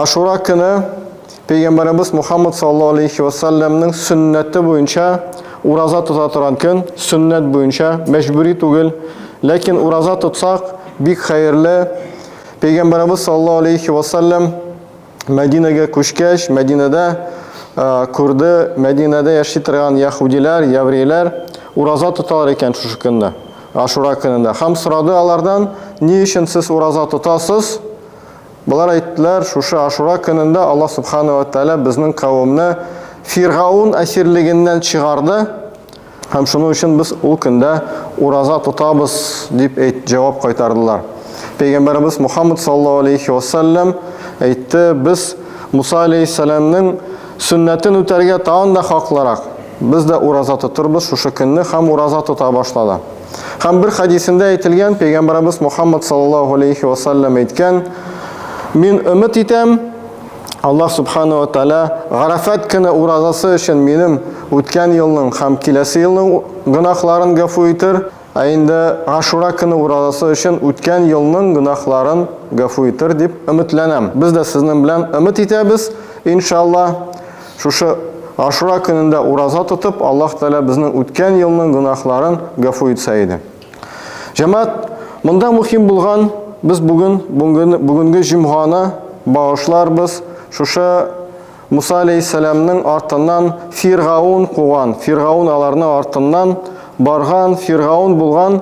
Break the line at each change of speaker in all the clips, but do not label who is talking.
Ашура көне Пәйгамбәребез Мухаммад саллаллаһу алейхи ва саллямның сөннәте буенча ураза тота торган көн, сөннәт буенча, мәҗбүри түгел, ләкин ураза тотсак, бик хәерле. Пәйгамбәребез саллаллаһу алейхи ва саллям Мәдинәгә күчкәч, Мәдинәдә күрде, Мәдинәдә яши торган яһүдиләр, еврейләр ураза тоталар икән шушы көнне, Ашура көнендә. Һәм сорады алардан, ни өчен сез ураза тотасыз? Болар әйттеләр, шушы Ашура көнендә Аллаһ Субхану ва Тааля безнең кавемне Фиргаун әсирлегеннән чыгарды, Һәм шуның өчен без ул көндә ураза тотабыз, дип әйт, җавап кайтардылар. Пәйгамбәребез Мухаммад саллаллаһу алейхи ва саллям әйтте, без Муса алейхиссәламнең сөннәтен үтәргә тагын да хаклырак. Без дә ураза тотырбыз шушы көнне һәм ураза тота башлады. Һәм бер хәдисендә әйтелгән, пәйгамбәребез Мухаммад саллаллаһу алейхи ва саллям әйткән, мин өмет итәм, Аллаһ Субхану ва Тааля Гарафат көне уразасы өчен минем үткән елның һәм киләсе елның гөнаһларын гафу итер, ә инде Ашура көне уразасы өчен үткән елның гөнаһларын гафу итер дип өметләнәм. Без дә сезнең белән өмет итәбез, иншалла, шушы Ашура көнендә ураза тотып, Аллаһ Тааля безнең үткән елның гөнаһларын гафу итсә иде. Җәмәгать, монда мөһим булган, без бүген, бүген бүгенге җомганы багышларбыз шушы Муса алейһиссәламның артыннан Фиргаун куган, Фиргаун аларны артыннан барган, Фиргаун булган,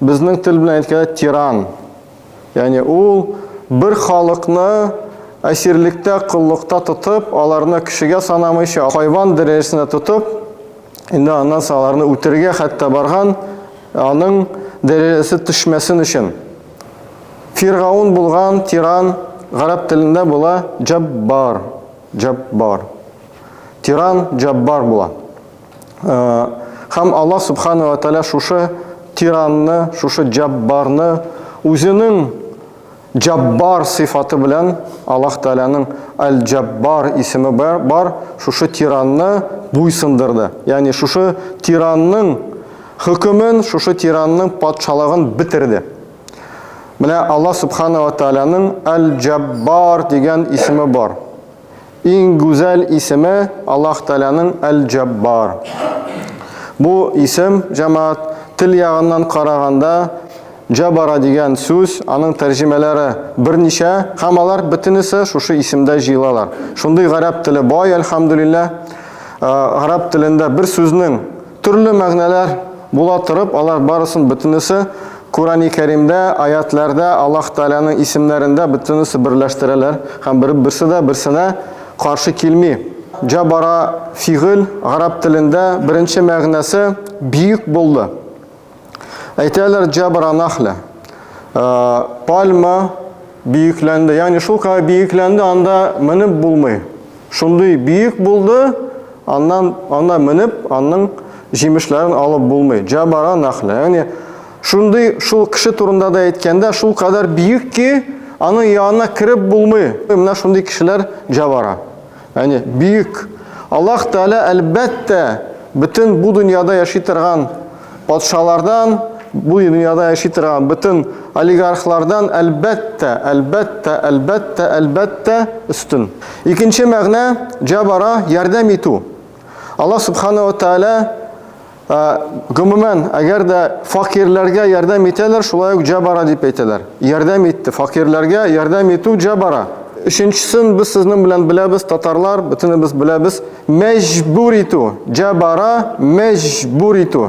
безнең тел белән әйткәндә, тиран. Ягъни ул бер халыкны әсирлектә, коллыкта тотып, аларны кешегә санамыйча, хайван дәрәҗәсенә тотып, Инде аннан соң аларны үтерергә хәтта барган, аның дәрәҗәсе төшмәсен өчен. Фиргаун булган тиран гарәп телендә була җаббар, җаббар. Тиран җаббар була. Э, һәм Аллаһ субхана ва тааля шушы тиранны, шушы җаббарны үзенең Җаббар сыйфаты белән Аллаһ Тәгаләнең Әл-Җаббар исеме бар, шушы тиранны буйсындырды. Ягъни шушы тиранның хөкемен, шушы тиранның патшалыгын бетерде. Менә Аллаһ Субхана ва Тәгаләнең Әл-Җаббар дигән исеме бар. Иң гүзәл исеме Аллаһ Тәгаләнең Әл-Җаббар. Бу исем, җәмәгать, тел ягыннан караганда, Җабара дигән сүз, аның тәрҗемәләре берничә, һәм алар бөтенесе шушы исемдә җыелалар. Шундый гарәп теле бай, әлхәмдүлилләһ. Гарәп телендә бер сүзнең төрле мәгънәләр була торып, алар барысын бөтенесе Курани Кәримдә, аятләрдә, Аллаһ Тәгаләнең исемнәрендә бөтенесе берләштерәләр һәм бер берсе дә берсенә каршы килми. Җабара фигыль гарәп телендә беренче мәгънәсе бөек булды. Әйтәләр җабара нахля. Э, пальма биекләнде. Ягъни шул кадәр биекләнде, анда менеп булмый. Шундый биек булды, аннан анда менеп, аның җимешләрен алып булмый. Җабара нахля. Ягъни шундый шул кеше турында да әйткәндә, шул кадәр биек ки, аның янына кереп булмый. Менә шундый кешеләр җабара. Ягъни бөек Аллаһ Тәгалә әлбәттә бөтен бу дөньяда яши торган патшалардан, бу дөньяда яши торган бөтен олигархлардан әлбәттә, әлбәттә, әлбәттә, әлбәттә өстен. Икенче мәгънә җабара ярдәм итү. Аллаһ Субхану ва Тәгалә Гомумән, әгәр дә факирләргә ярдәм итәләр, шулай ук җабара дип әйтәләр. Ярдәм итте. Факирләргә ярдәм итү җабара. Өченчесен без сезнең белән беләбез, татарлар, бөтенебез беләбез. Мәҗбүр итү. Җабара мәҗбүр итү.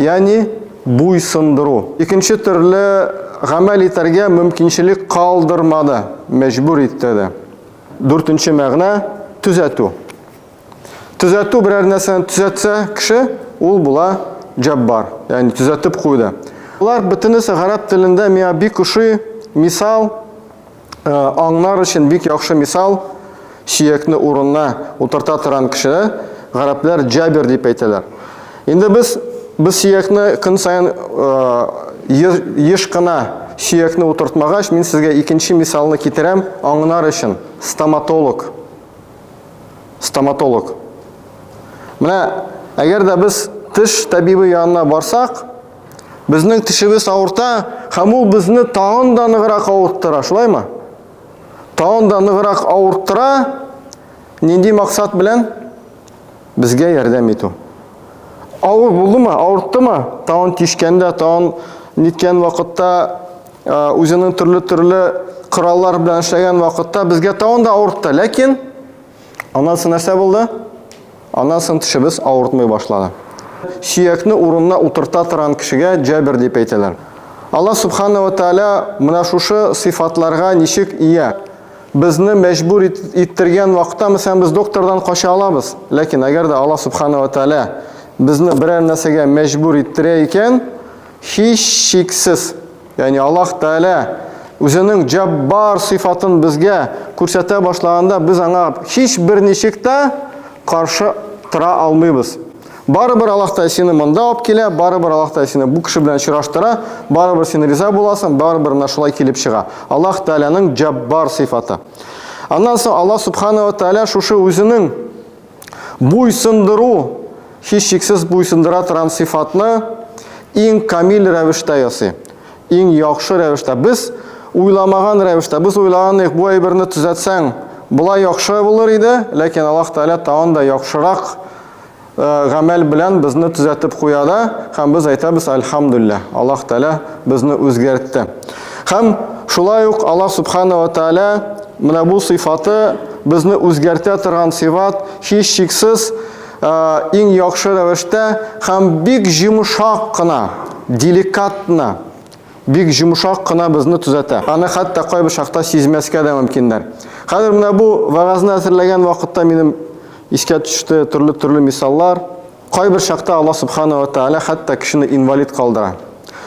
Ягъни буйсындыру. Икенче төрле гамәл итәргә мөмкинчелек калдырмады, мәҗбүр итте дә. Дүртенче мәгънә төзәтү. Төзәтү берәр нәрсәне төзәтсә кеше, ул була җаббар, ягъни төзәтеп куйды. Болар бөтенесе гарәп телендә миңа бик ошый. Мисал, э, аңнар өчен бик яхшы мисал, сөякне урынына утырта торган кешене гарәпләр җабир дип әйтәләр. Инде без без сөякне көн саен э, еш кына сөякне утыртмагач, мин сезгә икенче мисалны китерәм аңнар өчен. Стоматолог. Стоматолог. Менә әгәр дә без теш табибы янына барсак, безнең тешебез авырта, һәм ул безне тагын да ныграк авырттыра, шулаймы? Тагын да ныграк авырттыра, нинди максат белән? Безгә ярдәм итү. Авыр булдымы, авырттымы? Тагын тишкәндә, тагын ниткән вакытта үзенең төрле-төрле кораллар белән эшләгән вакытта безгә тагын да авыртты. Ләкин аннан соң нәрсә булды? Аннан соң тешебез авыртмый башлады. Сөякне урынына утырта торган кешегә җабир дип әйтәләр. Аллаһ Субхана ва Тааля менә шушы сыйфатларга ничек ия? Безне мәҗбүр иттергән вакытта, мәсәлән, без доктордан кача алабыз. Ләкин әгәр дә Аллаһ Субхана ва Тааля безне берәр нәрсәгә мәҗбүр иттерә икән, һичшиксез, ягъни Аллаһ Тааля үзенең Җаббар сыйфатын безгә күрсәтә башлаганда, без аңа һич бер ничек тә каршы тора алмыйбыз. Барыбер Аллаһ Тәгалә сине монда алып килә, барыбер Аллаһ Тәгалә сине бу кеше белән очраштыра, барыбер син риза буласың, барыбер менә шулай килеп чыга. Аллаһ Тәгаләнең Җаббар сыйфаты. Аннан соң Аллаһ Субхана ва Тәгалә шушы үзенең буйсындыру, һичшиксез буйсындыра торган сыйфатны иң камил рәвештә ясый. Иң яхшы рәвештә. Без уйламаган рәвештә, без уйлаган идек, бу әйберне төзәтсәң, болай яхшы булыр иде, ләкин Аллаһ Тәгалә тагын да яхшырак гамәл белән безне төзәтеп куя да, һәм без әйтәбез, Әлхәмдүлилләһ, Аллаһ Тәгалә безне үзгәртте. Һәм шулай ук Аллаһ Субхана ва Тәгалә менә бу сыйфаты безне үзгәртә торган сыйфат, һичшиксез иң яхшы рәвештә һәм бик йомшак кына, деликатно, бик йомшак кына безне төзәтә. Аны хәтта кайбер чакта сизмәскә дә мөмкиннәр. Хәзер менә бу вәгазьне әзерләгән вакытта минем Искә төште төрле-төрле мисаллар. Кайбер чакта Аллаһ Субхана ва Тааля хәтта кешене инвалид калдыра.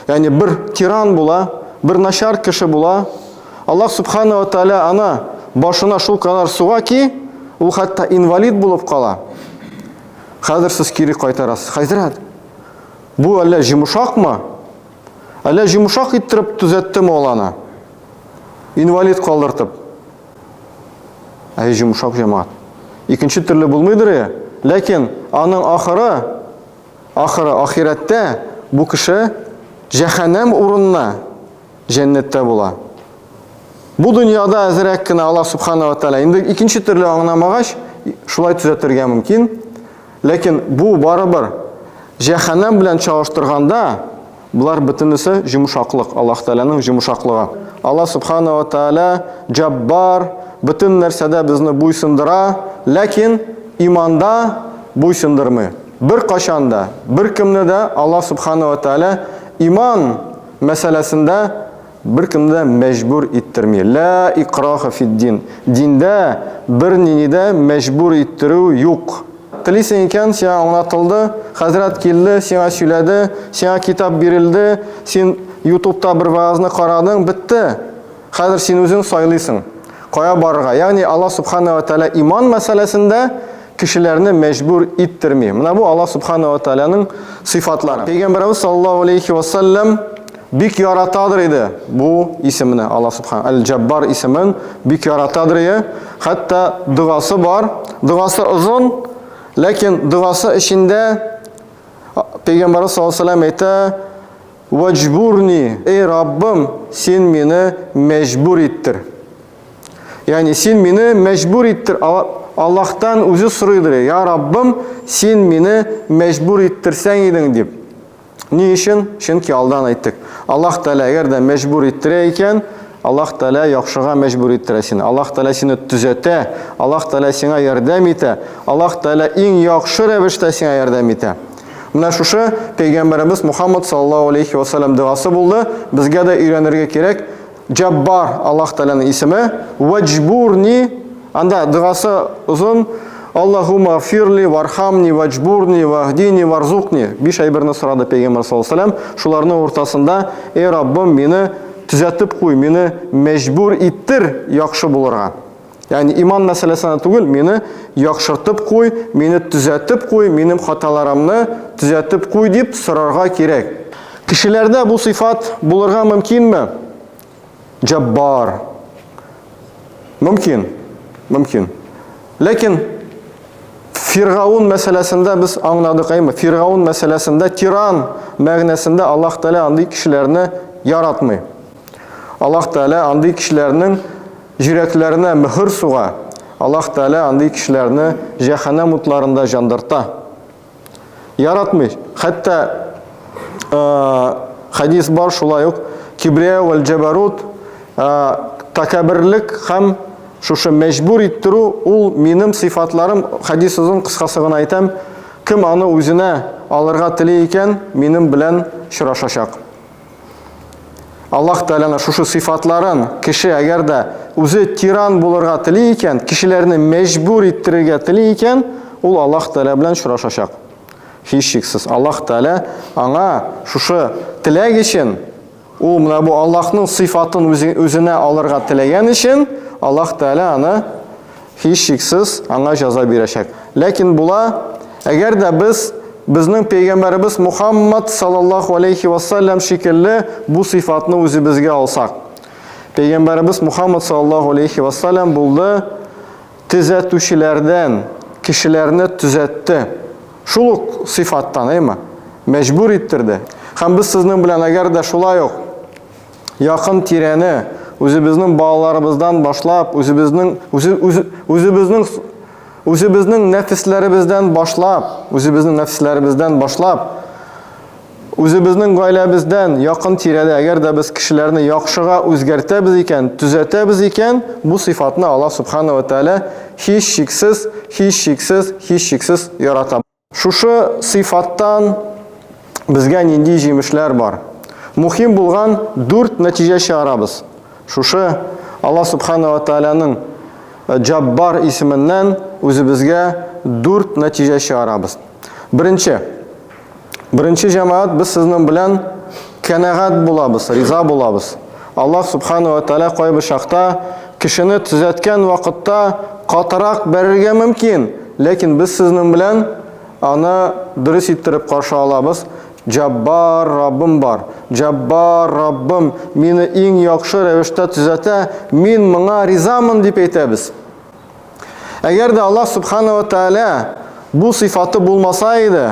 Ягъни бер тиран була, бер начар кеше була. Аллаһ Субхана ва Тааля аны башына шул кадәр суга ки, ул хәтта инвалид булып кала. Хәзер сез кире кайтарасыз. Хәзрәт, бу әллә җомшакмы? Әллә җомшак иттереп төзәттеме ул аны? Инвалид калдыртып. Әй, җомшак җәмәгать. Икенче төрле булмыйдыр я. Ләкин аның ахыры, ахыры ахирәттә бу кеше җәһәннәм урынына җәннәттә була. Бу дөньяда әзрәк кенә Аллаһ субхана ва тааля инде икенче төрле аңламагач, шулай төзәтергә мөмкин. Ләкин бу барыбер җәһәннәм белән чагыштырганда, Болар бөтенесе җомшаклык, Аллаһ Тәгаләнең җомшаклыгы. Аллаһ Субхана ва Тәгалә Җаббар, бөтен нәрсәдә безне буйсындыра, ләкин иманда буйсындырмый. Беркайчан да, беркемне дә Аллаһ Субхана ва Тәгалә иман мәсьәләсендә беркемне дә мәҗбүр иттерми. Ла икраха фид-дин. Диндә бернини дә мәҗбүр иттерү юк. Телисең икән, сиңа аңлатылды, хәзрәт килде, сиңа сөйләде, сиңа китап бирелде, син ютубта бер вәгазьне карадың, бетте. Хәзер син үзең сайлыйсың, кая барырга. Ягъни Аллаһ Субхана ва Тәгалә иман мәсьәләсендә кешеләрне мәҗбүр иттерми. Менә бу Аллаһ Субхана ва Тәгаләнең сыйфатлары. Пәйгамбәребез саллаллаһу алейхи ва саллям бик яратадыр иде бу исемне, Аллаһ Субхана Әл-Җаббар исемен бик яратадыр иде. Хәтта догасы бар, догасы озын, ләкин догасы эчендә Пәйгамбәребез саллаллаһу алейһи ва саллям әйтә, Ваҗбурни, эй Раббым, син мине мәҗбүр иттер. Ягъни син мине мәҗбүр иттер. Аллаһтан үзе сорыйдыр, я Раббым, син мине мәҗбүр иттерсәң идең дип. Ни өчен? Чөнки алдан әйттек. Аллаһ Тәгалә әгәр дә мәҗбүр иттерә икән, Аллаһ Тәгалә яхшыга мәҗбүр иттерә сине. Аллаһ Тәгалә сине төзәтә, Аллаһ Тәгалә сиңа ярдәм итә, Аллаһ Тәгалә иң яхшы рәвештә сиңа ярдәм итә. Менә шушы пәйгамбәребез Мухаммад саллаллаһу алейхи ва саллям догасы булды. Безгә дә өйрәнергә кирәк. Җаббар Аллаһ Тәгаләнең исеме, Ваҗбурни, анда догасы озын, Аллаһумма фирли вархамни ваҗбурни ваһдини варзукни. Биш әйберне сорады пәйгамбәр саллаллаһу алейһи ва саллям. Шуларның уртасында, эй Раббым, мине төзәтеп куй, мине мәҗбүр иттер яхшы булырга. Ягъни иман мәсьәләсенә түгел, мине яхшыртып куй, мине төзәтеп куй, минем хаталарымны төзәтеп куй дип сорарга кирәк. Кешеләрдә бу сыйфат булырга мөмкинме? Җаббар. Мөмкин. Мөмкин. Ләкин Фиргаун мәсьәләсендә без аңладык, әйме? Фиргаун мәсьәләсендә тиран мәгънәсендә Аллаһ Тәгалә андый кешеләрне яратмый. Аллаһ Тәгалә андый кешеләрнең җөрәкләренә мөһер суга, Аллаһ Тәгалә андый кешеләрне җәһәннәм утларында җандырта. Яратмый. Хәтта хәдис бар шулай ук кибрия вәл җәбәрут тәкәбберлек һәм шушы мәҗбүр иттерү ул минем сыйфатларым хәдис озын кыскасы гына әйтәм кем аны үзенә алырга тели икән минем белән очрашачак Аллаһ Тәгаләнең шушы сыйфатларын кеше әгәр дә үзе тиран булырга тели икән, кешеләрне мәҗбүр иттерергә тели икән, ул Аллаһ Тәгалә белән очрашачак. Һичшиксез Аллаһ Тәгалә аңа шушы теләк өчен, ул менә бу Аллаһның сыйфатын үзенә алырга теләгән өчен, Аллаһ Тәгалә аны Һичшиксез, аңа җәза бирәчәк. Ләкин була, әгәр дә без безнең пәйгамбәребез Мухаммад саллаллаху алейхи ва саллям шикелле бу сыйфатны үзебезгә алсак. Пәйгамбәребез Мухаммад саллаллаху алейхи ва саллям булды төзәтүчеләрдән, кешеләрне төзәтте. Шул ук сыйфаттан, әйме? Мәҗбүр иттерде. Һәм без сезнең белән әгәр дә шулай ук якын тирәне, үзебезнең балаларыбыздан башлап, үзебезнең үзе, үзе, үзебезнең үзебезнең нәфесләребездән башлап, үзебезнең нәфесләребездән башлап, үзебезнең гаиләбездән якын тирәдә, әгәр дә без кешеләрне яхшыга үзгәртәбез икән, төзәтәбез икән, бу сыйфатны Аллаһ субхана ва тааля һичшиксез, һичшиксез, һичшиксез ярата. Шушы сыйфаттан безгә нинди җимешләр бар? Мухим булган дүрт нәтиҗә чыгарабыз. Шушы Аллаһ Субхана ва Тааляның э, Джаббар исеменнән үзебезгә дүрт нәтиҗә чыгарабыз. Беренче. Беренче җәмәгать без сезнең белән кәнәгать булабыз, риза булабыз. Аллаһ Субхана ва Тааля кайбер чакта кешене төзәткән вакытта катырак бәрергә мөмкин, ләкин без сезнең белән аны дөрес иттереп каршы алабыз. Җаббар Раббым бар. Җаббар Раббым мине иң яхшы рәвештә төзәтә, мин моңа ризамын дип әйтәбез. Әгәр дә Аллаһ Субхана ва Тааля бу сыйфаты булмаса иде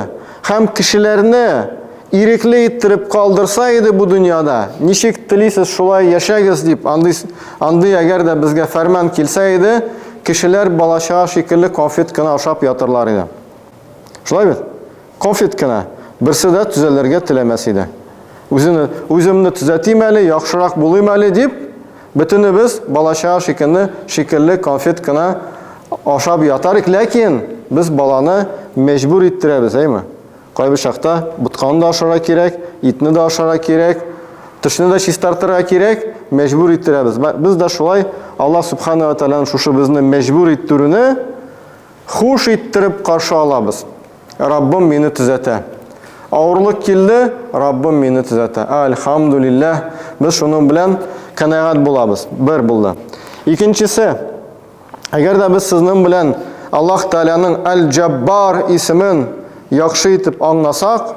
һәм кешеләрне ирекле иттереп калдырса иде бу дөньяда, ничек телисез шулай яшәгез дип, андый андый әгәр дә безгә фәрман килсә иде, кешеләр балачага шикелле конфет кына ашап ятырлар иде. Шулай бит? Конфет кына. Берсе дә төзәлергә теләмәс иде. Үзене, үземне төзәтим әле, яхшырак булыйм әле дип, бөтенебез балачага шикелле, шикелле конфет кына ашап ятар идек. Ләкин без баланы мәҗбүр иттерәбез, әйме? Кайбер чакта ботканы да ашарга кирәк, итне дә ашарга кирәк, тешне дә чистартырга кирәк, мәҗбүр иттерәбез. Без дә шулай Аллаһ Субхана ва Тааляның шушы безне мәҗбүр иттерүне Хуш иттереп каршы алабыз. Раббым мине төзәтә. Авырлык килде, Раббым мине төзәтә. Альхамдулилләһ, без шуның белән канәгать булабыз. Бер булды. Икенчесе, әгәр дә без сезнең белән Аллаһ Тәгаләнең Әл-Җаббар исемен яхшы итеп аңласак,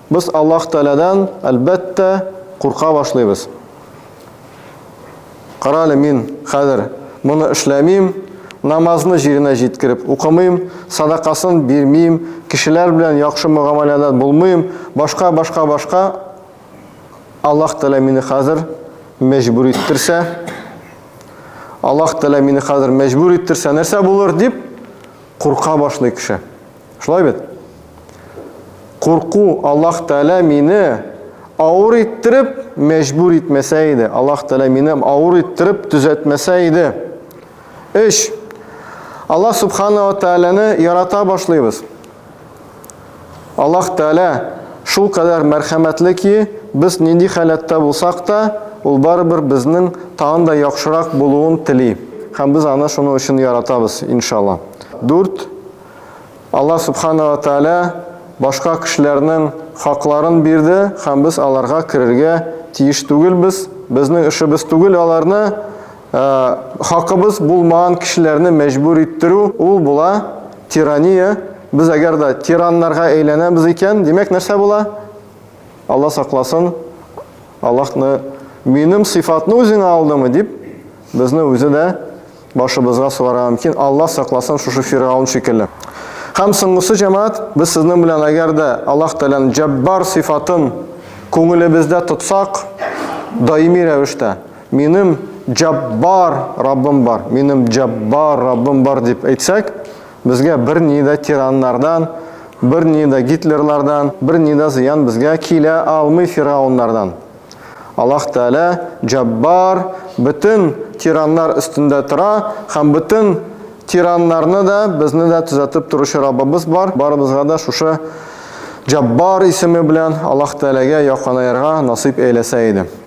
без Аллаһ Тәгаләдән, әлбәттә, курка башлыйбыз. Кара әле, мин хәзер моны эшләмим, намазны җиренә җиткереп укымыйм, садакасын бирмим, кешеләр белән яхшы мөгамәләдә булмыйм, башка, башка, башка. Аллаһ Тәгалә мине хәзер мәҗбүр иттерсә, Аллаһ Тәгалә мине хәзер мәҗбүр иттерсә, нәрсә булыр дип курка башлый кеше. Шулай бит? Курку Аллаһ Тәгалә мине авыр иттереп мәҗбүр итмәсә иде. Аллаһ Тәгалә мине авыр иттереп төзәтмәсә иде. Өч. Аллаһ Субхана ва Тәгаләне ярата башлыйбыз. Аллаһ Тәгалә шул кадәр мәрхәмәтле ки, без нинди халәттә булсак та, ул барыбер безнең тагын да яхшырак булуын тели. Һәм без аны шуның өчен яратабыз, иншалла. Дүрт. Аллаһ Субхана ва Тааля башка кешеләрнең хакларын бирде һәм без аларга керергә тиеш түгелбез. Безнең эшебез түгел аларны э, хакыбыз булмаган кешеләрне мәҗбүр иттерү, ул була тирания. Без әгәр дә тираннарга әйләнәбез икән, димәк нәрсә була? Алла сакласын, Аллаһны минем сыйфатны үзеңә алдымы дип, безне үзе дә башыбызга сугарга мөмкин. Аллаһ сакласын шушы Фиргаун шикелле. Һәм соңгысы җәмәгать, без сезнең белән әгәр дә Аллаһ Тәгаләнең Җаббар сыйфатын күңелебездә тотсак, даими рәвештә, минем Җаббар Раббым бар, минем Җаббар Раббым бар дип әйтсәк, безгә берни дә тираннардан, берни дә Гитлерлардан, берни дә зыян безгә килә алмый фиргауннардан. Аллаһ Тәгалә Җаббар, бөтен тираннар өстендә тора һәм бөтен тираннарны да, безне дә төзәтеп торучы Раббыбыз бар. Барыбызга да шушы Җаббар исеме белән Аллаһ Тәгаләгә якынаерга насыйп әйләсә иде.